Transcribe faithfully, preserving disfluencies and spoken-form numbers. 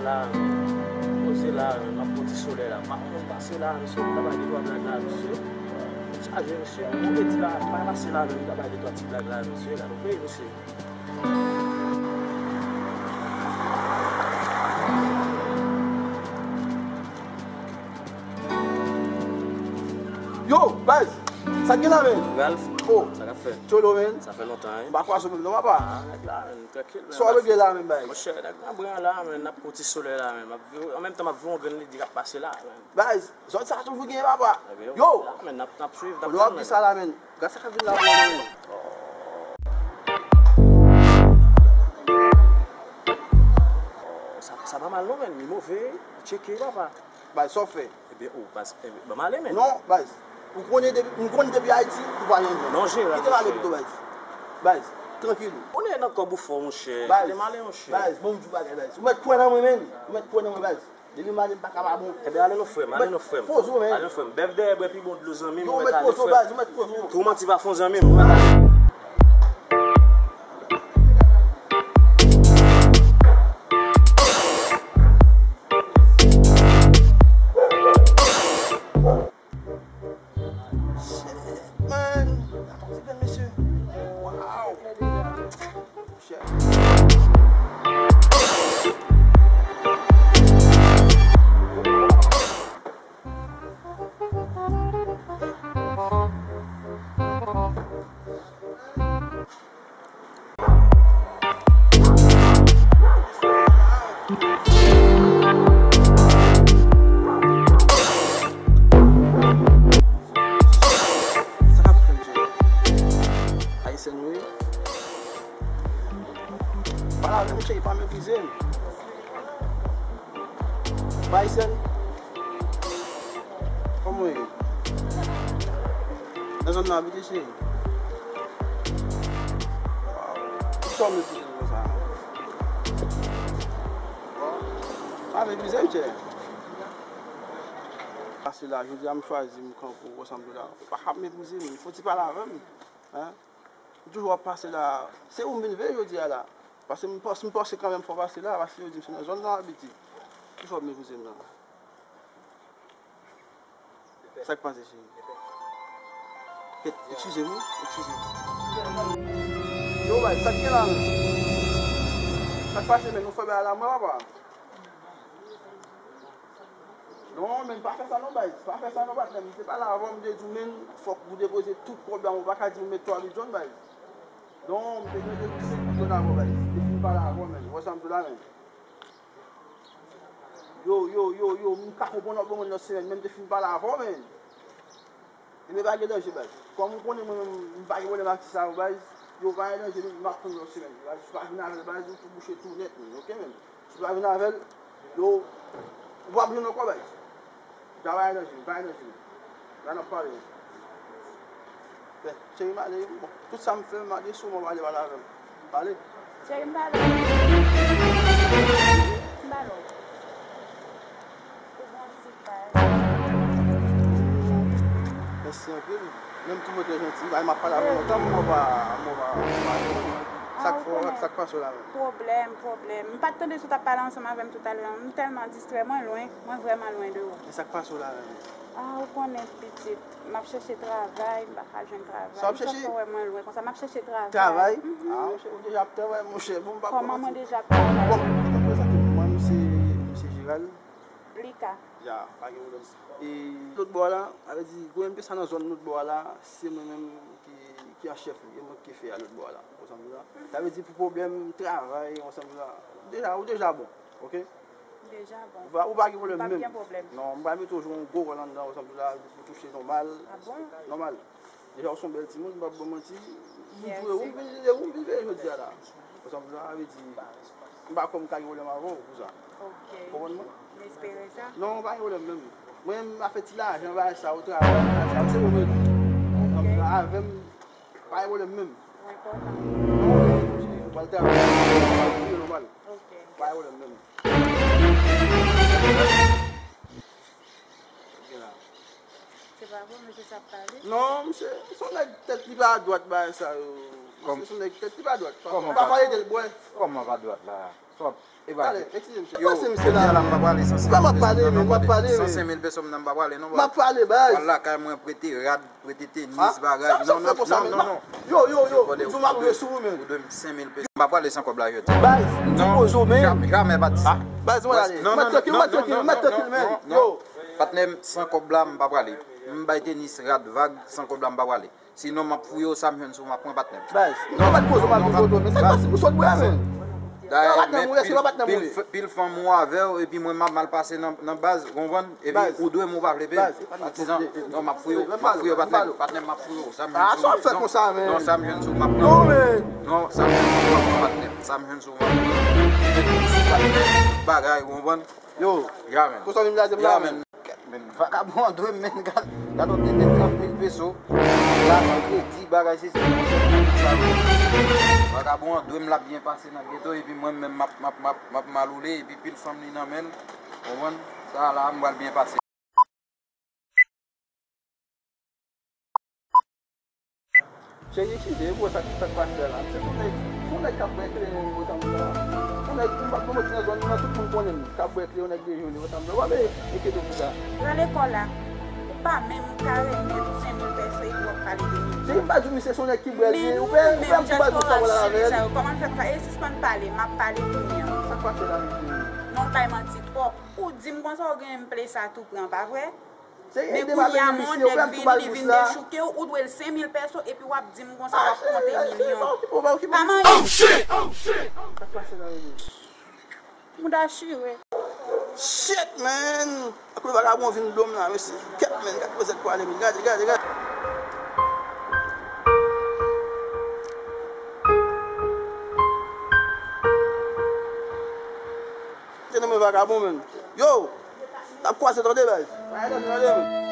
La, poze la, m ap pran ti solèy la. M ap pase la, mesye, m ta bay de twa blag la, mesye. Chaje, mesye. M te di la, m pa pase la, men m ta bay de twa ti blag la, mesye. La, nou veye, mesye. Yo, baz, sa k gen la, men? Ralph, oh, sa k ap fèt? Tcholo, men. Sa fè lontan, wi. M pa kwaze w menm non, papa. Ah, nèg la, men, trankil, men. Sa w ap regle la, men, baz? Monchè, nèg la bran la, men, n ap pran ti solèy la, men. M ap, an menm tan, m ap voye yon grenn lide k ap pase la, men. Baz, zòn sa toujou gen, papa. Yo! Yo! La, men, n ap, n ap swiv, n ap tann, men. Kote w ap di sa la, men? Gad sa k ap vin la, men. Sa, sa pa mal non, men. Li move, tcheke, papa. Baz, sa w fè? Ebyen, oh, baz, ebyen, ban m ale, men. Non, baz. Ou konnen depi, m konnen depi Ayiti, ou pa nan jèn. Non, jere. Kite m ale pito, baz. Baz, trankil. Ou konnen nan kòb ou fò, monchè. Baz, kite m ale, monchè. Baz, bon, m di w bagay, baz. Ou mèt kwè nan mwen, men. Ou mèt kwè nan mwen, baz. Depi m ale, m pa ka pa bon. Ebyen, ale non, frè m, ale non, frè m. Poze w, men. Ale non, frè m. Bèf dèyè bwè pi bon dlo, zanmi m. Yo, ou mèt ale, frè m. Ou mèt poze w, baz, ou mèt poze w. Twou manti pa fè w, zanmi m. Ou mèt ale. Shit, man. Gade yon ti grenn, mesye. Wow. Shit. Sa k ap fè m, cheri? Ayisyèn wi. Pale avè m, cheri, pa meprize m. Ou pa ayisyèn? Kòman w ye? Nan zòn nan w abite, cheri? Waw. Poukisa w meprize m konsa? Waw. Pa meprize m, cheri. Pase la, jodi a m chwazi m kanpe w, w sanble la. Ou pa ka meprize m, fò w ti pale avè m. Hein? M toujou ap pase la. Se ou m vin veye jodi a la. Paske m panse, m panse kanmenm fò w pase la, paske yo di m se nan zòn nan w abite. Poukisa w ap meprize m nan? Sa k pase, cheri? Kèt, eskize m, wi, eskize m. Yo, bay, sa k gen la, menm? Sa k pase, menm? Nou fè bagay la, mwen, papa. Non, men pa fè sa non, baz. Pa fè sa non, patnè m. M te pale avè w, m te di w, men, fòk ou depoze tout kòb la, ou pa ka di m met twa milyon, baz. Non, m te mete senk milyon avè w, baz. M te fin pale avè w, men. Ou wè sa m di w la, men. Yo, yo, yo, yo, m ka konprann w ap ban mwen lòt semèn, men m te fin pale avè w, men. Ebyen, pa gen danje, baz. Kòm ou konnen mwen menm, m pa gen pwoblèm ak ti sa yo, baz. Yo, pa gen danje, m ap tann lòt semèn. Baz, si w pa vin avè l, baz, ou tou bouche tou nèt, men, oke, men. Si w pa vin avè l, yo, ou p ap jwenn ankò, baz. Ja pa gen danje, pa gen danje, men. La n ap pale, men. Bèf. Cheri, m ale, bon, tout sa m fè, m ale sou mwen, w ale pale avè m. M ale. Cheri, m pale. M pale. Ou bon ti baz. Mèsi anpil. Menm tou mwen trè janti. Ay, m ap pale avè w lontan, mwen pa, mwen pa, mwen pa. Sa k fè w, sa k pase w la menm? Pwoblèm, pwoblèm. M pa t tande si w t ap pale ansanm avè m toutalè a. M tèlman distrè, mwen lwen, mwen vrèman lwen de ou. E sa k pase w la menm? Ah, ou konnen pitit. M ap chèche travay, m pa ka jwenn travay. Sa w ap chèche? Sa fè w wè mwen lwen konsa, m ap chèche travay. Travay? Mhm. Ah, monchè, ou deja ap travay, monchè. Bon, m pa... Kòman mwen deja ap travay? Bon, mwen prezante m. Mwen, m se, m se Gérald. Lika. Ya, pa gen pwoblèm. E lòt bò a la, sa vle di, gwo M P sa nan zòn lòt bò a la, se mwen menm ki, ki an chèf li, e mwen ki fè a lòt bò a la. Ou sanble la? Sa vle di pou pwoblèm travay, ou sanble la. Deja, ou deja bon, oke? Deja bon. Ou pa, ou pa gen pwoblèm menm. M p ap gen pwoblèm. Non, m pral mete w jwe yon gwo wòl anndan, ou sanble la, pou touche nòmal. Ah bon? Nòmal. Deja, ou se yon bèl timoun, m p ap ba w manti. M jwe, ou vin, ou vin veye jodi a la. Ou sanble la, sa vle di, m pa kwè m ka gen pwoblèm avè w pou sa. Oke. Konprann mwen? M espere sa. Non, pa gen pwoblèm menm. Mwen, m afè ti lajan, bagay sa, ou travay, bagay sa, se ou menm. Donk, avè m, pa gen pwoblèm menm. Ou enpòtan. Ou pral travay, ou pral viv nòmal. Oke. Pa gen pwoblèm menm. Se pa bon, mesye sa ap pale? Non, misye, se yon nèg tèt li pa dwat, bagay sa yo. Misye se yon nèg tèt li pa dwat. Pa, pa pale de l, bwè. Kòman pa dwat la? Kòb. E ba. Talè, eskize m, mesye. Yo, pase misye la. Jodi a la, m pa prale san senk mil peso m nan, m pa prale, san senk mil peso m nan, m pa prale non, baz. M ap pale, baz. Pral lakay mwen, prete rad, prete tenis, bagay. Non, non, non, non. Yo, yo, yo. Ou di w m ap jwe sou ou, men. Ou dwe m senk mil peso. M pa prale san kòb la jodi. Baz, m di poze w, men. Jamè, jamè, Batis. Baz, mwen ale. Mwen trankil, mwen trankil, mwen trankil, men. Yo. Patnè m, san kòb la, m pa prale. M bay tenis, rad, vag, san kòb la, m pa prale. Sinon, m ap fouye w, sa m jwenn sou w, m ap pran, patnè m. Baz, non, m pa t poze w, m ap vin kote w, men sa k pase pou sot bwè, men. Dayè, men pil, pil, pil fanm ou avè w, epi mwen m ap mal pase nan, nan baz, ou konprann? Epi ou dwe m ou pa vle peye. Patizan, non, m ap fouye w, m ap fouye w, patnè m, patnè m, m ap fouye w, sa m jwenn sou w. Ah, sa w ap fè konsa, men. Non, sa m jwenn sou w, m ap pran. Non, men. Non, sa m jwenn sou w, m ap pran, patnè m, sa m jwenn sou w, m ap pran. Sou patnè m, bagay, ou konprann? Yo, jamè. Konsa w vin blaze m la, men. Kèt, men, vakabon an dwe m, men, gad, gad yon tenten trant mil peso. Gad kredi, bagay, se, se, se, se, sa, men. Vakabon an dwe m, l ap byen pase nan geto, epi mwen menm, m ap, m ap, m ap, m ap maloule, epi pil fanm li nan men l, konprann? Sa la, m pral byen pase. Cheri, eskize, e pou sa, sa k pase la? M se yon nèg, yon nèg k ap bwè kleren, yo tanm la. Yon nèg, m pa pwomòt nan zòn nan, tout moun konnen m, k ap bwè kleren, yon nèg de joli, yo tanm la. W ap enkyete pou sa. Nan lekòl la, ou pa menm ka remèt senk mil peso epi w ap pale de milyon. Cheri, m pa di w misye se yon nèg ki bwè l ye, ou pè, ou pè m tou ba di w sa w la avè l. Kòman l fè konsa? E sispann pale, m ap pale kounye a. Sa k pase la, mesye? Non, w bay manti twòp. Ou di m konsa, ou genyen m ple sa tou pran, pa vre? Men kounye a, men yon nèg vini, li vin dechouke w, ou dwe l senk mil peso, epi w ap di m konsa w ap konte milyon. Pa manyen. Mouda chire. Shit, man! Akoz vagabon vin dlo m la, mesye. Kèt, man, gad koze k pwale, men. Gade, gade, gade. Tande, men, vagabon, man. Yo! N ap kwaze, tande, baz. Tande, men.